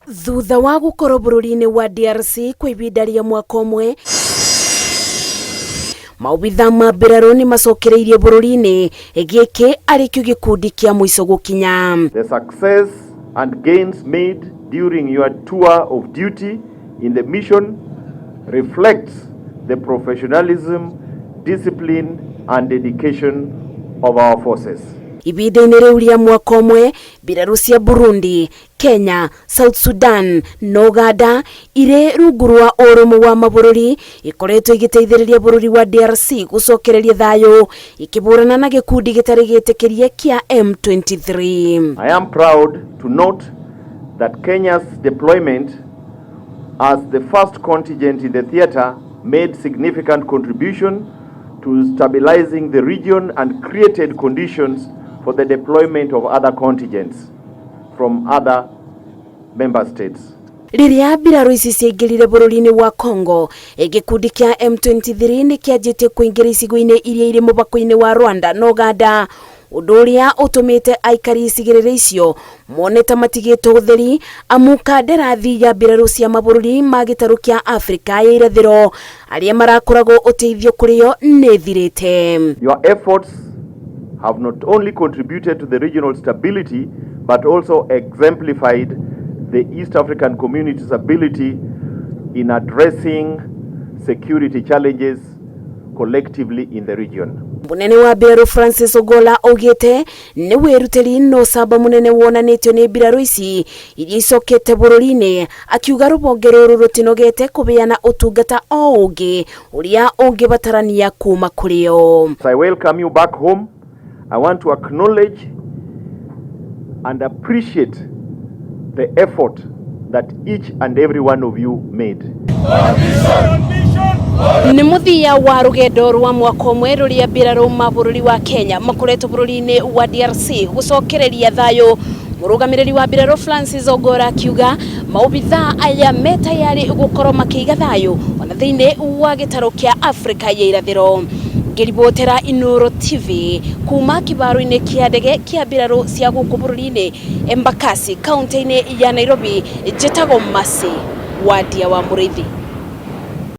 Thutha wa gũkorwo bũrũri-inĩ wa DRC kwa ihinda rĩa mwaka ũmwe, maobitha ma mbirarũ nĩ macokereirie bũrũri-inĩ, gĩkĩ arĩ kĩo gĩkundi kĩa mũico gũkinya. The success and gains made during your tour of duty in the mission reflects the professionalism, discipline and dedication of our forces. Ihinda-inĩ rĩu rĩa mwaka ũmwe, mbirarũ cia Burundi, Kenya, South Sudan na Uganda irĩ rungu rwa ũrũmwe wa mabũrũri ikoretwo igĩteithĩrĩria bũrũri wa DRC gũcokereria thayũ ikĩhũrana na gĩkundi gĩtarĩ gĩtĩkĩrie kĩa M23. I am proud to note that Kenya's deployment as the first contingent in the theater made significant contribution to stabilizing the region and created conditions for the deployment of other contingents from other member states. Rĩrĩa mbirarũ ici ciaingĩrire bũrũri-inĩ wa Congo, gĩkundi kĩa M23 nĩ kĩanjĩtie kũingĩra icigo-inĩ iria irĩ mũbaka-inĩ wa Rwanda na Uganda, ũndũ ũrĩa ũtũmĩte aikari icigĩrĩra icio mone ta matigĩtwo ũtheri, amu kandarathi ya mbirarũ cia mabũrũri ma gĩtarũ kĩa Afrika ya irathĩro arĩa marakoragwo ũteithio kũrĩo nĩ ĩthirĩte. Your efforts have not only contributed to the regional stability but also exemplified the East African community's ability in addressing security challenges collectively in the region. Munene wa mbirarũ Francis Ogola augĩte nĩ wĩrutĩri na ũcamba mũnene wonanĩtio nĩ mbirarũ ici iria icokete bũrũri-inĩ, akiuga rũhonge rũrũ rũtinogete kũheana ũtungata o ũngĩ ũrĩa ũngĩbatarania kuma kũrĩ o. As I welcome you back home, I want to acknowledge and appreciate the effort that each and every one of you made. Nĩ mũthia wa rũgendo rwa mwaka ũmwe rũrĩa mbirarũ ma bũrũri wa Kenya makoretwo bũrũri-inĩ wa DRC gũcokereria thayũ. Mũrũgamĩrĩri wa mbirarũ Francis Ogola akiuga maobithaa aya me tayarĩ gũkorwo makĩiga thayũ ona thĩinĩ wa gĩtarũ kĩa Afrika ya irathĩro. Ngĩribotera Inooro TV kuma kĩbaro-inĩ kĩa ndege kĩa mbirarũ cia gũkũ bũrũri-inĩ Embakasi, kaunti-inĩ ya Nairobi, njĩtagwo Mercy Wadia wa Mũrĩithi.